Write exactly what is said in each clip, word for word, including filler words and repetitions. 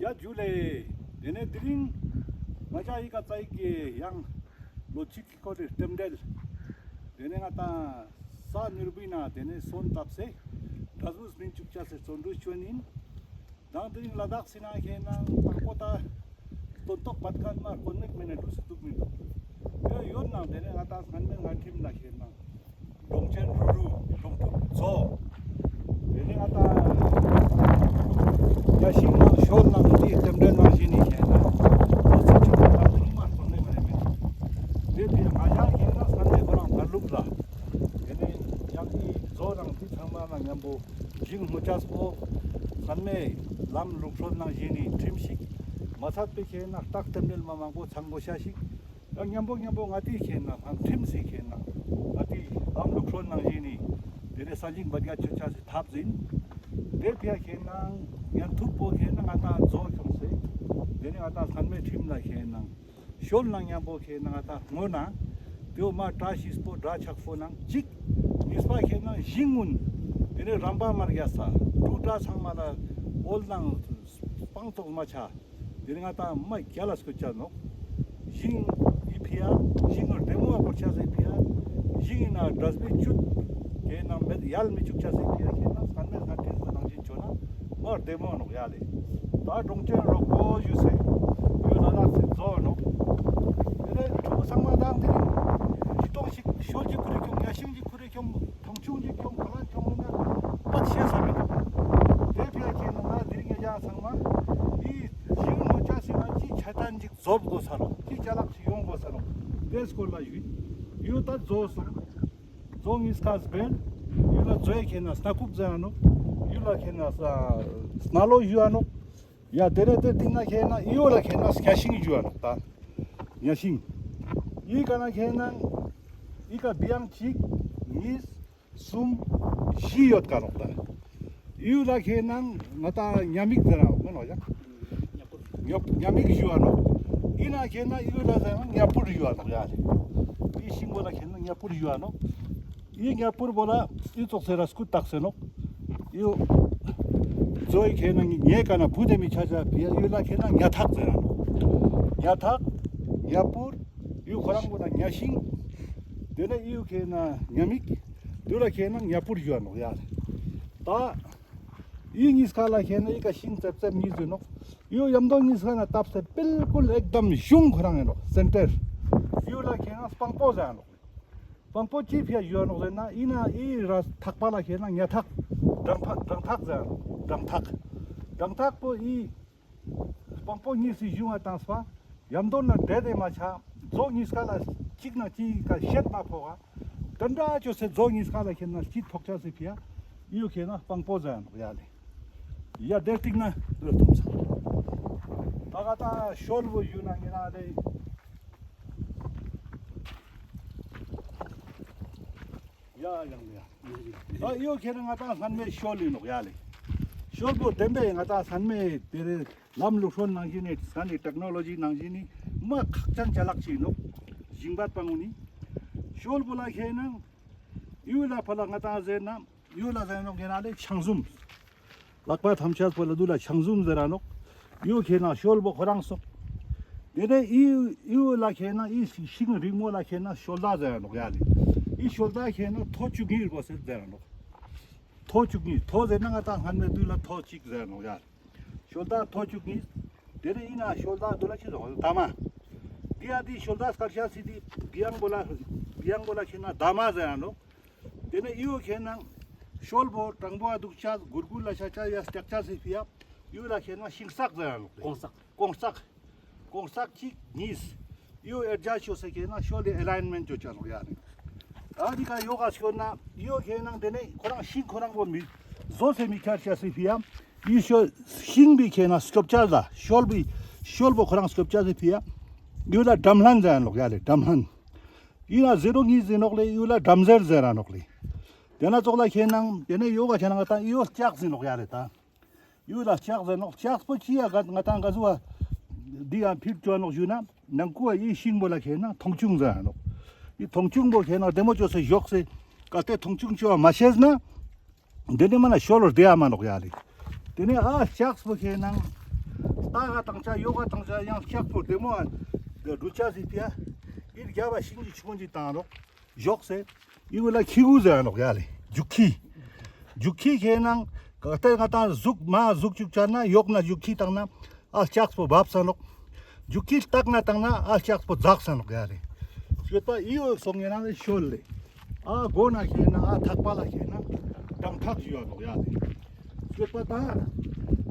ཡ་ཇུ་ལེ། དེ་ནས་དེ་རིང་ང་ཅག་ཡི་ག་ཙ་ཡིག་གི་ཡང་ལོ་གཅིག་གི་སྐོར་རེ་རྟེན་འབྲེལ། དེ་ནས་ང་ཏང་ས་མྱུར་བུའི་ནང་དེ་ནས་སོན་བཏབ་སེ་འབྲས་བུ་སྨིན་བཅུག་ཅེས་སི་བརྩོན་འགྲུས་བཅོ་ཡིན། དང་དེ་རིང་ལ་དྭགས་སི་ནང་ཁེ་ནང་དང་པོ་ད་སྟོན་ཐོག་བད་ཀན་མ་དཀོན་མེད་མེད་ན་འགྲུབ་སེ་འདུག་མི་འདུག་དེ་ཡོད་ནང་དེ་ནས་ང་ཏང་སྔན་མེ་ང་ཁྲིམས་ལ་ཁེ་ནང་གྲོང་ཆེན་རུ་རུ་གྲོང་ཐུབ་མཛོ། དེ་ནས་ང་ཏང་ཡ་ཤིང་ནང་ཤོལ་ནང་དེ་རྟེན་འབྲེལ་ནང་བཞིན་ནི་ཁེ་ནང་ལོ་ཚིགས་ཆུ་ཁ་ནང་མ་དཀོན་མེད་མེད་ན་མེད། དེ་དེ་ང་ཡང་ཁེ་ནང་སྔན་མེ་ཁོ་རང་ཕར་ལུག་ལ། དེ་ནས་ཡང་དེ་མཛོ་ནང་དེ་ཚང་མ་ལ་མཉམ་པོ་ཞིང་སྨུག་ཅེས་པོ་སྔན་མེ་ལམ་ལུགས་སྲོལ་ནང་བཞིན་ནི་ཁྲིམས་ཤིག་མ་ཚད་པའི་ཁེ་ནང་རྟགས་རྟེན་འབྲེལ་མ་མང་པོ་ཚང་དགོས་ཤ་ཞིག་ཡང་མཉམ་པོ་མཉམ་པོ་ང་ཏི་ཁེ་ནང་ཁྲིམས་སི་ཁེ་ནང་ང་ཏི་ལམ་ལུགས་སྲོལ་ནང་བཞིན་ནི་དེ་ནས་ས་ཞིང་བད་ཀན་བཅོ་ཅེས་སི་ཐབས་ཡིན། དེ་ཕི་ཡ་ཁེ་ནང་ཡང་ཐུག་པོ་ཁེ་ནང་ང་ཏང་མཛོ་ཁྱོངས་སེ་དེ་ནས་ང་ཏང་སྔན་མེ་ཁྲིམས་ལ་ཁེ་ནང་ཤོལ་ནང་མཉམ་པོ་ཁེ་ནང་ང་ཏང་སྔོན་ན་དེའོ་མ་བཀྲ་ཤིས་པོ་བཀྲ་ཆག་པོ་ནང་གཅིག་གཉིས་པ་ཁེ་ནང་ཞིང་ངུན། དེ་ནས་རམ་པ་མར་རྒྱ་ས་དྲུག་སྒྲ་ཚང་མ་ལ་འོལ་ནང་སྤང་ཐོག་མ་ཆ། དེ་ནས་ང་ཏང་མ་རྒྱ་ལ་སྐུ་ཆ་ནོག་ཞིང་ཨི་ཕི་ཡ་ཞིང་ངུ་བདེ་མོ་བ་བོར་ཆ་སེ་ཕི་ཡ་ཞིང་ངི་ནང་འབྲས་བུ་བཅུད་ཁེ་ནང་མེད་ཡལ་མི་བཅུག་ཆ་སེ་ཕི་ཡ་ཁེ་ནང་སྔན་མེ་སྔ་ཁྲིམས་ནང་བཞིན་བཅོ་ན་མ་བདེ་མོ་ནོག་ཡ་ལེ། ད་གྲོང་ཆེན་རོག་པོ་ཞུ་སེ་ཡོད་ལ་ལ་སེ་མཛོ་ནོག་དེ་ནས་ཕྲུ་གུ་ཚང་མ་དང་དེ་རིང་ཅི་ཏོང་ཞིག་ཤོལ་གྱི་ཁུ་རེ་ཁྱོང་ཡ་ཤིང་གི་ཁུ་རེ་ཁྱོང་ཐོང་ཆུང་གི་ཁྱོང་ཁ་ལག་ཁྱོང་ན་པག་ཤེས་ས་མི་འདུག་དེ་ཕི་ཡ་ཁེ་ནང་ང་དེ་རིང་ཡ་ཡ་ཚང་མ་འདི་ཞིང་སྨུག་ཅེས་སི་ནང་ཅི་ཆ་ཏན་ཅིག་རྫོབ་དགོས་ས་ནོག་ཅི་ཅ་ལག་ཅིག་ཡོང་དགོས་ས་ནོག་དེ་སྐོར་ལ་ཞུ་ཡོད། ད་མཛོ་སོང་། མཛོ་གཉིས་ཀ་སྦེན། ཡུལ་ལ་མཛོའི་ཁེ་ནང་སྣ་ཁུག་ཟེར་ར་ནོག་ཡུལ་ལ་ཁེ་ནང་ས་སྣ་ལོ་ཞུ་བ་ནོག་ཡ་དེ་རེ་དེ་སྟིང་ན་ཁེ་ནང་ཡོ་ལ་ཁེ་ནང་ཉ་ཤིང་ཞུ་བ་ནོག་ད་ཉ་ཤིང་། ཡི་ག་ན་ཁེ་ནང་ཡི་ག་བི་ཡང་གཅིག་གཉིས་གསུམ་བཞི་ཡོད་ཀ་ནོག་ད། ཡུལ་ལ་ཁེ་ནང་ང་ཏང་ཉ་མིག་ཟེར་ར་མ་ནོག་ཡ། ཉ་ཉ་མིག་ཞུ་བ་ནོག་ཡིན་ན་ཁེ་ནང་ཡུལ་ལ་ཟེར་ན་ཉ་པུར་ཞུ་བ་ནོག་ཡ་ལེ། ཡི་ཤིང་བོ་ལ་ཁེ་ནང་ཉ་པུར་ཞུ་བ་ནོག་ཡི་ཉ་པུར་བོ་ལ་ཡི་ཙོགས་སེ་ར་སྐུ་བཏགས་སེ་ནོག་ཡོ། མཛོའི་ཁེ་ནང་ཉེ་ག་ན་བུ་དེ་མི་ཆ་ཆ་ཕི་ཡ་ཡུལ་ལ་ཁེ་ནང་ཉ་ཐག་ཟེར་ར་ནོག་ཉ་ཐག་ཉ་པུར། ཡུལ་ཁོ་རང་བོ་ན་ཉ་ཤིང་། དེ་ནས་ཡུལ་ཁེ་ནང་ཉ་མིག་དེ་ལ་ཁེ་ནང་ཉ་པུར་ཞུ་བ་ནོག་ཡ་ལེ། ད་ཡི་གཉིས་ཀ་ལ་ཁེ་ནང་ཡི་ག་ཤིང་ཙེབ་ཙེབ་གཉིས་ཡོད་ནོག་ཡུལ་ཡམ་དོ་གཉིས་ཀ་ན་བཏབ་སེ་བིལ་ཀུལ་ཨེག་དམ་གཞུང་ཁོ་རང་ཡིན་ནོག་སེན་ཊར། ཡུལ་ལ་ཁེ་ནང་སྤང་པོ་ཟེར་ནོག་སྤང་པོ་ཅི་ཕི་ཡ་ཞུ་བ་ནོག་ཟེར་ན་ཡིན་ན་ཡི་ར་ཐག་པ་ལ་ཁེ་ནང་ཉ་ཐག་སྦྲང་ཐག་སྦྲང་ཐག་ཟེར་ནོག་སྦྲང་ཐག་སྦྲང་ཐག་པོ་ཡི། སྤང་པོ་གཉིས་སི་གཞུང་ང་བཏང་སྤ། ཡམ་དོ་ན་འདྲེ་དེ་མ་ཆ། མཛོ་གཉིས་ཀ་ལ་གཅིག་ན་གཅིག་ཀ་ཤེད་མ་ཕོག་ག་དེ་འདྲ་ཅོས་སེ་མཛོ་གཉིས་ཀ་ལ་ཁེ་ནང་སྐྱིད་ཕོག་ཆ་སི་ཕི་ཡ། ཡུ་ཁེ་ནང་སྤང་པོ་ཟེར་ནོག་ཡ་ལེ། ཡ་དེ་སྟིང་ན་ལོ་ཐོམ་ས། ད་ག་ད་ཤོལ་བོ་ཞུ་ན་ངེ་ན་ལེ། ཡ་ཡང་ཡ། ད་ཡོ་ཁེ་ནང་ང་ཏང་སྔན་མེ་ཤོལ་ཡིན་ནོག་ཡ་ལེ། ཤོལ་བོ་བདེན་པའི་ང་ཏང་སྔན་མེ་དེ་རེ་ལམ་ལུགས་སྲོལ་ནང་བཞིན་ནི་སྔན་ནི་ཊེག་ནོ་ལོ་ཇི་ནང་བཞིན་ནི་མ་ཁག་ཅན་ཅ་ལག་ཅིག་ཡིན་ནོག་ཞིང་བད་པ་ངུན་ནི། ཤོལ་བོ་ལ་ཁེ་ནང་ཡུལ་ལ་ཕ་ལ་ང་ཏང་ཟེར་ན་ཡུལ་ལ་ཟེར་ནོག་ཁེ་ནང་ལེ་ཆང་ཟུམ། ལག་པ་ཐམས་ཅད་པོ་ལ་དུ་ལ་ཆང་ཟུམ་ཟེར་ར་ནོག་ཡོ་ཁེ་ནང་ཤོལ་བོ་ཁོ་རང་སོག་དེ་ནས་ཡི་ཡུལ་ལ་ཁེ་ནང་ཡི་ཤིང་རིང་མོ་ལ་ཁེ་ནང་ཤོལ་ད་ཟེར་ར་ནོག་ཡ་ལེ། ཡི་ཤོལ་ད་ཁེ་ནང་ཐོ་བཅུ་གཉིས་རྒོ་སེ་ཟེར་ར་ནོག་ཐོ་བཅུ་གཉིས། ཐོ་ཟེར་ན་ང་ཏང་སྔན་མེ་དུས་ལ་ཐོ་གཅིག་ཟེར་ར་ནོག་ཡ་ལེ། ཤོལ་ད་ཐོ་བཅུ་གཉིས། དེ་ནས་ཡིན་ན་ཤོལ་ད་དུ་ལ་ཅི་ཟེར་ནོག་ད་མ། འདི་ཡ་འདི་ཤོལ་ད་སྐར་ཤ་སི་འདི་བི་ཡང་བོ་ལ་བི་ཡང་བོ་ལ་ཁེ་ནང་ད་མ་ཟེར་ར་ནོག་དེ་ནས་ཡོ་ཁེ་ནང་ཤོལ་བོ་དྲང་པོ་ཨ་དུག་ཅ་གུར་གུར་ལ་ཤ་ཅ་ཡ་སྟེག་ཅ་སི་ཕི་ཡ། ཡོ་ལ་ཁེ་ནང་ཤིང་སག་ཟེར་ར་ནོག་ལེ། ཀོང་སག་ཀོང་སག་ཀོང་སག་གཅིག་གཉིས། ཡོ་ཨེར་ཇ་ཤོ་སེ་ཁེ་ནང་ཤོལ་ལི་ཨེ་ལའིན་མེན་ཊ་ཅོ་ཅ་ནོག་ཡ་ནི། ཨ་འདི་ཀ་ཡོ་ག་ཤོར་ན་ཡོ་ཁེ་ནང་དེ་ནས་ཁོ་རང་ཤིང་ཁོ་རང་བོ་མི་བཟོ་སེ་མི་ཁྱར་ཅ་སི་ཕི་ཡ། ཡི་ཤོ་ཤིང་བི་ཁེ་ནང་སྐྱོབ་ཅ་ལ་ཤོལ་བི་ཤོལ་བོ་ཁོ་རང་སྐྱོབ་ཅ་སི་ཕི་ཡ། ཡོ་ལ་འགྲམ་ལྷན་ཟེར་ར་ནོག་ཡ་ལེ་འགྲམ་ལྷན། ཡིན་ན་ཟེ་རོ་གཉིས་ཟེར་ནོག་ལེ་ཡུལ་ལ་འགྲམ་ཟེར་ཟེར་ར་ནོག་ལེ། དེ་ན་ཙོགས་ལ་ཁེ་ནང་དེ་ནས་ཡོ་ག་ཁེ་ནང་ང་ཏང་ཡོ་ལྕགས་ཟེར་ནོག་ཡ་ལེ་ད། ཡུལ་ལ་ལྕགས་ཟེར་ནོག་ལྕགས་པོ་ཅི་ཡ་ག་ང་ཏང་ག་ཟུ་བ་འདི་ཡང་ཕིར་ཅོ་ནོག་ཞུ་ན་ནང་ཁུ་བ་ཡི་ཤིང་བོ་ལ་ཁེ་ནང་ཐོང་ཆུང་ཟེར་ར་ནོག་ཡི་ཐོང་ཆུང་བོ་ཁེ་ནང་བདེ་མོ་ཅོས་སེ་ཞོག་སེ་གལ་ཏེ་ཐོང་ཆུང་ཅོ་བ་མ་ཤེས་ན། དེ་ནས་མ་ན་ཤོལ་ལོར་དེ་ཡ་མ་ནོག་ཡ་ལེ། དེ་ནས་ཨ་ལྕགས་པོ་ཁེ་ནང་ ལྟ་ག་བཏང་ཆ་ཡོ་ག་བཏང་ཆ་ཡང་ལྕགས་པོ་བདེ་མོ་འགྲུལ་ཆ་ཟིག་ཕི་ཡ། ཨིར་རྒྱབ་པ་ཤིང་གི་ཆུང་ཅིག་བཏང་རོགས། ཞོག་སེ། ཨི་བོ་ལ་ཁྱི་གུ་ཟེར་ནོག་ཡ་ལེ། རྒྱུག་ཁྱི། རྒྱུག་ཁྱི་ཁྱེར་ན་ག་ཏེ་ང་ཏང་ཟུག་མ་ཟུག་ཅུག་ཆ་ན་ཡོག་ན་རྒྱུག་ཁྱི་བཏང་ན་ཨ་ལྕགས་པོ་བབས་ས་ནོག། རྒྱུག་ཁྱི་ལྟག་ན་བཏང་ན་ཨ་ལྕགས་པོ་འཛག་ས་ནོག་ཡ་ལེ། ཤོད་པ་ཨི་བོ་སོང་ངེ་ན་ལེ་ཤོད་ལེ། ཨ་མགོ་ན་ཁྱེར་ན་ཨ་ཐག་པ་ལ་ཁྱེར་ན་དམ་ཐག་ཞུ་ཡ་ནོག་ཡ་ལེ། ཤོད་པ་ད་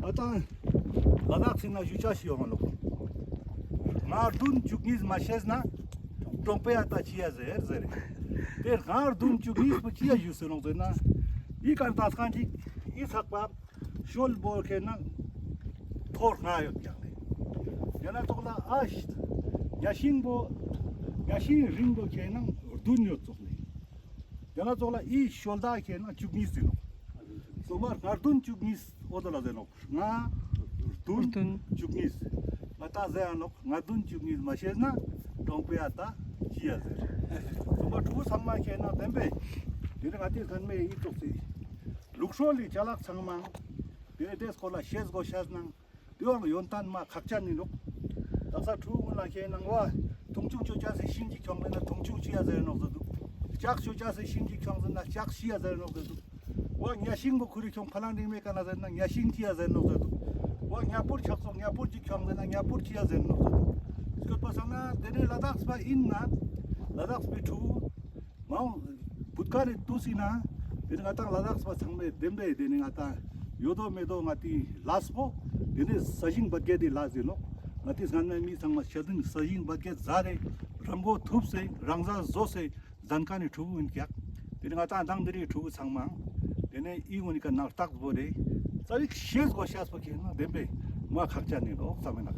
ཨ་ཏང་ལ་དྭགས་སི་ན་ཞུ་ཆ་ཞིག་ཡོང་ནོག། ང་བདུན་བཅུ་གཉིས་མ་ཤེས་ན་གྲོང་པའི་ཨ་ཏ་ཅི་ཡ་ཟེར་ཟེར། དེ་ང་བདུན་བཅུ་གཉིས་པོ་ཅི་ཡ་ཞུ་ཟེར་ནོག་ཟེར་ན། ཨི་ཀར་ཏ་སྐང་ཅིག་ཨི་ཚག་པ་ཤོལ་བོ་ཁེ་ན་ཐོར་ལྔ་ཡོད་ཀྱག་ལེ། ཡ་ན་ཙོག་ལ་ཨ་ཤ་ཉ་ཤིང་བོ་ཉ་ཤིང་རིང་བོ་ཁེ་ན་བདུན་ཡོད་ཙོག་ལེ། ཡ་ན་ཙོག་ལ་ཨི་ཤོལ་ད་ཁེ་ན་བཅུ་གཉིས་ཟེར་ནོག། སོ་མ་ང་བདུན་བཅུ་གཉིས་འོ་དོ་ལ་ཟེར་ནོག། ང་བདུན་བདུན་བཅུ་གཉིས། ང་ཏ་ཟེར་ཡ་ནོག། ང་བདུན་བཅུ་གཉིས་མ་ཤེས་ན་གྲོང་པའི་ཨ་ཏ་ཅི་ཡ་ཟེར། སོ་མ་ཕྲུ་གུ་ཚང་མ་ཁེ་ན་བདེན་པས། དེ་ནི་ང་ཏི་ཚང་མས་ཨི་ཙོག་སི་ལུགས་སྲོལ་ལི་ཅ་ལག་ཚང་མ་དེ་ནི་དེ་སྐོར་ལ་ཤེས་དགོས་ཤེས་ནང་། དེའང་ཡོན་ཏན་མ་ཁག་ཅན་ནི་ནོག། ད་ས་ཕྲུ་གུ་ལ་ཁེ་ནང་བ་མཐོང་ཆུང་ཅོ་ཅེས་སི་ཤིང་གཅིག་ཁྱོང་ཟེར་ན་མཐོང་ཆུང་ཅི་ཡ་ཟེར་ནོག་ཟེར་དུག། ལྕགས་ཅོ་ཅེས་སི་ཤིང་གཅིག་ཁྱོང་ཟེར་ན་ལྕགས་ཅི་ཡ་ཟེར་ནོག་ཟེར་དུག། བ་ཉ་ཤིང་བོ་ཁུ་རི་ཁྱོང་ཕ་ལང་རིང་མེ་ཀ་ན་ཟེར་ན་ཉ་ཤིང་ཅི་ཡ་ཟེར་ནོག་ཟེར་དུག། བ་ཉ་པུར་ཆག་སོག་ཉ་པུར་ཅིག་ཁྱོང་ཟེར་ན་ཉ་པུར་ཅི་ཡ་ཟེར་ནོག་ཟེར་དུག། སྐྱོད་པ་སང་ན་དེ་ནི་ལ་དྭགས་པ་ཨིན་ན་ལ་དྭགས་པའི་ཕྲུ་གུ་མའོ་བུད་ཀ་རེ་ཏུས་ཨིན་ན། དེ་ནི་ང་ཏང་ལ་དྭགས་པ་ཚང་མས་བདེན་པས། དེ་ནི་ང་ཏང་ཡོད་དོ་མེད་དོ་ང་ཏི་ལས་པོ་དེ་ནི་ས་ཞིང་བད་གད་དི་ལས་ཨིན་ནོག། ང་ཏི་སྔན་མའི་མི་ཚང་མ་ཤ་དུང་ས་ཞིང་བད་གད་ཟ་རེ་རང་མགོ་ཐུབ་སེ་རང་ཟ་ཟོས་སེ་ཟན་ཁན་ནི་ཕྲུ་གུ་ཨིན་ཀྱག། དེ་ནི་ང་ཏང་མདང་དེ་རིང་ཕྲུ་གུ་ཚང་མ་དེ་ནི་ཨི་ངོ་ནི་ཀ་ནང་རྟགས་བོ་རེ་ཙ་བིག་ཤེས་དགོས་ཤེས་པོ་ཁེ་ན་བདེན་པས་མ་ཁག་ཅན་ནི་ནོག་ཙམ་ཨིན་ན།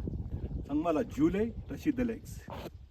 ཚང་མ་ལ་ཇུ་ལེ་བཀྲ་ཤིས་བདེ་ལེགས།